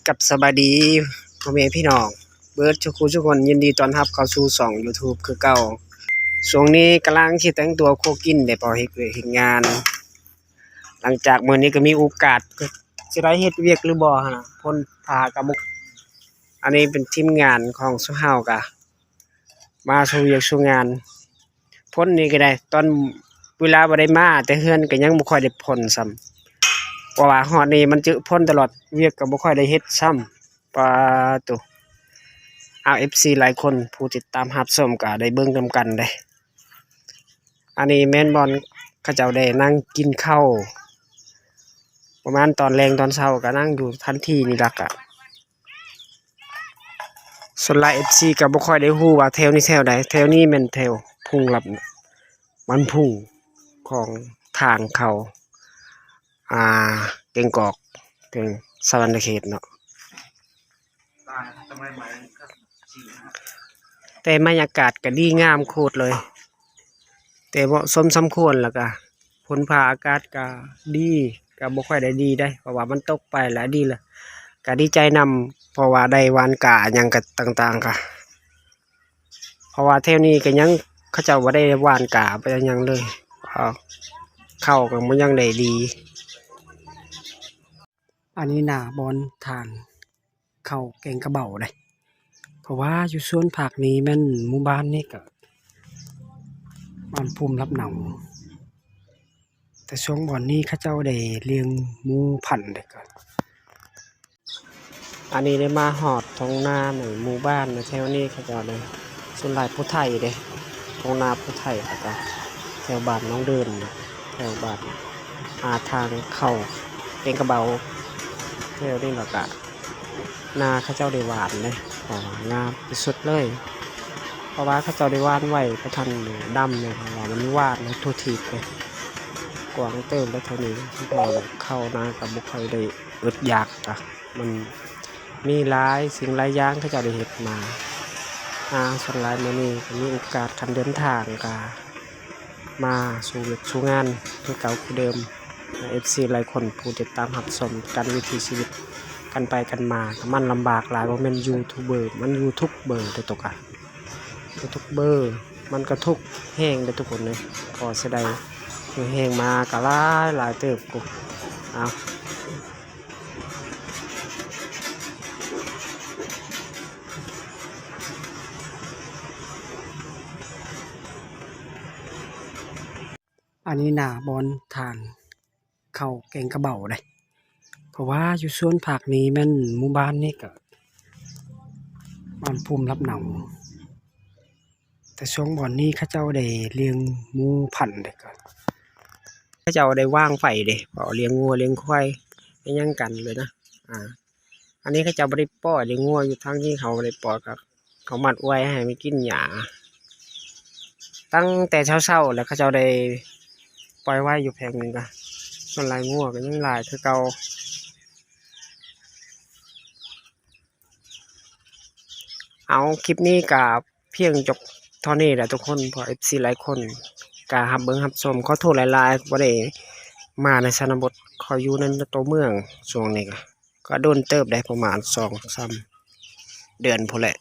ກັບສະບາຍດີພໍ່ແມ່ພີ່ນ້ອງເບິດທຸກຜູ້ທຸກຄົນ, ຍິນດີຕ້ອນຮັບເຂົ້າສູ່ຊ່ອງ YouTube ຄືເກົ່າ. ຊ່ວງນີ້ກຳລັງຊິແຕ່ງຕົວຄົວກິນເດ້ ເພາະເຮັດວຽກເຮັດງານ. ຫຼັງຈາກມື້ນີ້ກໍມີໂອກາດ ກໍຊິໄດ້ເຮັດວຽກຫຼືບໍ່ຫັ້ນນະ, ຝົນຟ້າກໍບໍ່. ອັນນີ້ເປັນທີມງານຂອງຊຸມເຮົາກະມາສູ່ວຽກສູ່ງານ. ຝົນນີ້ກໍໄດ້ ຕອນເວລາບໍ່ໄດ້ມາແຕ່ເຮືອນກໍຍັງບໍ່ຄ່ອຍໄດ້ຝົນຊ້ຳ, ເພາະວ່າຮອດນີ້ມັນເຈີຝົນຕະຫຼອດ, ວຽກກໍບໍ່ຄ່ອຍໄດ້ເຮັດຊ້ຳ. ປາໂຕ ເອົາ ເອັຟຊີ ຫຼາຍຄົນ ຜູ້ຕິດຕາມຮັບຊົມກໍໄດ້ເບິ່ງນຳກັນເດ້. ອັນນີ້ແມ່ນບ່ອນເຂົາເຈົ້າໄດ້ນັ່ງກິນເຂົ້າ ປະມານຕອນແລງຕອນເຊົ້າກໍນັ່ງຢູ່ທັນທີນີ້ລະ. ກະສ່ວນຫຼາຍ ເອັຟຊີ ກໍບໍ່ຄ່ອຍໄດ້ຮູ້ວ່າແຖວນີ້ແຖວໃດ. ແຖວນີ້ແມ່ນແຖວພຸງລັບ ມັນພຸງຂອງທາງເຂົ້າ ອ່າ ແກ້ງກອກ ແຂວງສະຫວັນນະເຂດເນາະ. ແຕ່ບັນຍາກາດກໍດີງາມໂຄດເລີຍ, ແຕ່ເໝາະສົມສົມຄວນ. ແລ້ວກໍຝົນຟ້າອາກາດກໍດີ, ກໍບໍ່ຄ່ອຍໄດ້ດີໃດ ເພາະວ່າມັນຕົກໄປແລ້ວດີລະ ກໍດີໃຈນຳ, ເພາະວ່າໄດ້ຫວ່ານກ້າຫຍັງກໍຕ່າງໆ ກໍ ເພາະວ່າແຖວນີ້ກໍຍັງ ເຂົາເຈົ້າບໍ່ໄດ້ຫວ່ານກ້າບໍ່ໄດ້ຫຍັງເລີຍ, ເຂົ້າກໍບໍ່ຍັງໄດ້ດີ. ອັນນີ້ໜ້າບ່ອນທາງເຂົ້າແກ້ງກະເບົາເດ້, ເພາະວ່າຢູ່ໂຊນພາກນີ້ແມ່ນໝູ່ບ້ານນີ້ກໍບ້ານພູມລັບເນົາ. ແຕ່ຊ່ວງບ່ອນນີ້ເຂົາເຈົ້າໄດ້ລ້ຽງໝູພັນເດ້. ອັນນີ້ໄດ້ມາຮອດທົ່ງນາໃນໝູ່ບ້ານໃນແຖວນີ້ ເຂົາເຈົ້າໄດ້ ສ່ວນຫຼາຍຜູ້ໄທເດ້, ທົ່ງນາຜູ້ໄທ. ແລ້ວກະແຖວບ້ານໜອງເດີນ ແຖວບ້ານ ອ່າ ທາງເຂົ້າແກ້ງກະເບົາ ແຖວນີ້ ແລ້ວກະ ນາເຂົາເຈົ້າໄດ້ຫວ່ານເດ້, ເພາະວ່າງາມທີ່ສຸດເລີຍ, ເພາະວ່າເຂົາເຈົ້າໄດ້ຫວ່ານໄວ້ ບໍ່ທັນດຳເລີຍ, ເພາະວ່າມັນຫວ່ານທົ່ວທີບເລີຍ, ກວ້າງເຕີບແລ້ວເທົ່ານີ້. ເພາະວ່າເຂົ້ານາກໍບໍ່ຄ່ອຍໄດ້ອຶດຢາກ, ກະມັນມີຫຼາຍສິ່ງຫຼາຍຢ່າງເຂົາເຈົ້າໄດ້ເຮັດມາ. ອ່າ ສ່ວນຫຼາຍມື້ນີ້ກໍມີໂອກາດ ຄັນເດີນທາງກໍ ມາສູ່ວຽກສູ່ງານຄືເກົ່າຄືເດີມ. ເອັຟຊີຫຼາຍຄົນຜູ້ຕິດຕາມຮັບຊົມກັນ ວິຖີຊີວິດກັນໄປກັນມາ ກໍມັນລຳບາກຫຼາຍ, ບໍ່ແມ່ນຢູທູບເບີ ມັນຢູທຸກເບີເດ້ຕົວກະ. ຢູທູບເບີມັນກໍທຸກແຮງເດ້ທຸກຄົນເອີຍ, ກໍເສຍດາຍ ແຮງມາກໍຫຼາຍໆເຕີບ. ເອົາ ອັນນີ້ໜ້າບ່ອນທາງເຂົ້າແກ້ງກະເບົາເດ້, ເພາະວ່າຢູ່ໂຊນພາກນີ້ແມ່ນໝູ່ບ້ານນີ້ກໍບ້ານພູມລັບເນົາ. ແຕ່ຊ່ວງບ່ອນນີ້ເຂົາເຈົ້າໄດ້ລ້ຽງໝູພັນເດ້, ກໍເຂົາເຈົ້າໄດ້ວາງໄວ້ເດ້, ເຂົາລ້ຽງງົວລ້ຽງຄວາຍ ອີ່ຫຍັງກັນເລີຍນະ. ອ່າ ອັນນີ້ເຂົາເຈົ້າບໍ່ໄດ້ປ່ອຍເລີຍ, ງົວຢູ່ທາງທີ່ເຂົາບໍ່ໄດ້ປ່ອຍ ກໍເຂົາມັດໄວ້ໃຫ້ມັນກິນຫຍ້າ. ຕັ້ງແຕ່ເຊົ້າໆ ແລ້ວເຂົາເຈົ້າໄດ້ປ່ອຍໄວ້ຢູ່ແຜງໜຶ່ງ, ກໍສ່ວນຫຼາຍງົວກໍຍັງຫຼາຍຄືເກົ່າ. ເອົາ ຄລິບນີ້ກໍພຽງຈົບເທົ່ານີ້ແຫຼະທຸກຄົນ, ເພາະເອັຟຊີຫຼາຍຄົນກໍຮັບເບິ່ງຮັບຊົມ. ຂໍໂທດຫຼາຍໆ ບໍ່ໄດ້ມາໃນຊະນະບົດ, ຂໍຢູ່ໃນຕົວເມືອງ. ຊ່ວງນີ້ກໍ ກໍດົນເຕີບໄດ້ ປະມານສອງສາມເດືອນພຸ້ນແຫຼະ,